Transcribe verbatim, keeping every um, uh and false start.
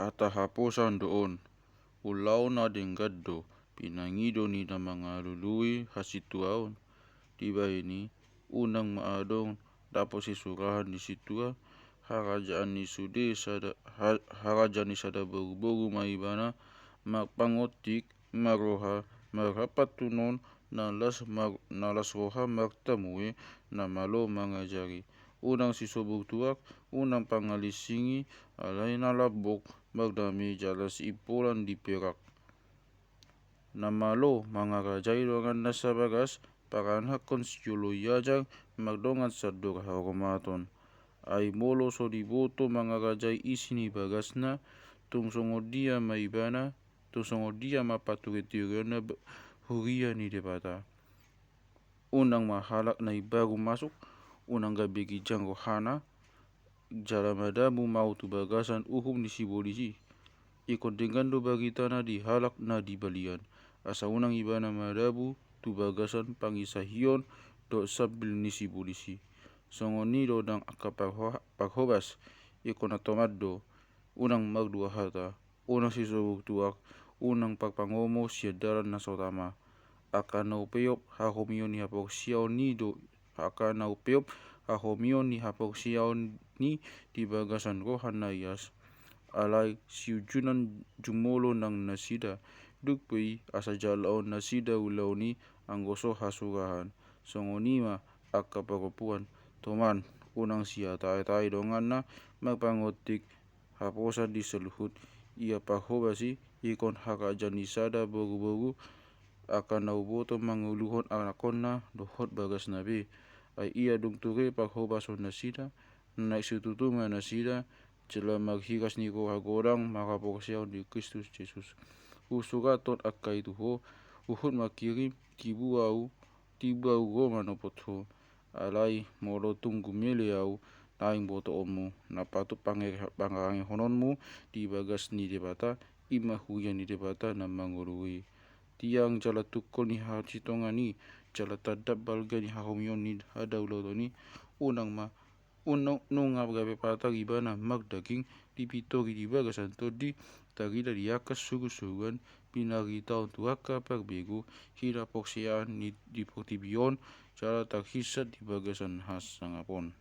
hata haposan do on. Ulaon na denggan do, pinangido ni na mangalului hasituaon. Dibahen i, unang ma adong dapot sisurahan di sintua, harajaan ni sude sada, ha-, harajaan ni sada boruboru ma ibana, marpangontik, marroha, marhapantunon, na las mar-, na las roha martamue, na malo mangajari. Unang sisobur tuak, unang pangalinsingi, alai na lambok, mardame jala siimpolan di perak. Na malo mangarajai dongan na sabagas, paranakhon sioloi ajar, mardongan sandor harumaton. Ai molo so diboto mangarajai isi ni bagasna, tung songon dia ma ibana, tung songon dia ma paturiturionna ba-, huria ni Debata. Unang ma halak na imbaru masuk, unang gabe ginjang rohana, jala madabu ma tu bagasan uhum ni sibolis i. Ingkon denggan do baritana di halak na di balian, asa unang ibana madabu tu bagasan pangisahion dohot sambil ni sibolis i. Songon i do nang angka parho-, parhobas, ingkon na toman do, unang mardua hata, unang sisobur tuak, unang parpangomo sian dalan na so tama. Angka na upeop hahomion ni haporseaon i do, angka na upeop hahomion ni haporseaon i di bagasan roha na ias. Alai siunjunan jumolo nang nasida, dung pe i asa jalaon nasida ulaon i anggo so hasurahan. Songon i ma angka parompuan, toman, unang siataetai donganna, marpangontik, haposan di saluhut ia parhobas i, ingkon haraja ni sada boruboru, angka na uboto manguluhon anakhonna dohot bagasna be. Ai ia dung ture parhobason nasida, naeng situtu ma nasida, jala marhiras ni roha godang marhaporseaon di Kristus Jesus. Husurathon angka i tu ho, huhut mangkirim, tibu ahu, tibu ahu ro manopot ho. Alai molo tung gumele ahu, naeng botoonmu, na patut pange-, pangarangehononmu di bagas ni Debata, i ma huria ni Debata na mangolu i. Tiang jala tungkol ni hasitongaan i, jala tanda balga ni hahomion ni hadaulaton i, unang ma, unang, nunga gabe patar ibana mardaging, dipintori di bagasan tondi, tarida di angka surusuruan, pinaritaon tu angka parbegu, hinaporseaon ni di portibi on, jala tarhinsat di bagasan hasangapon.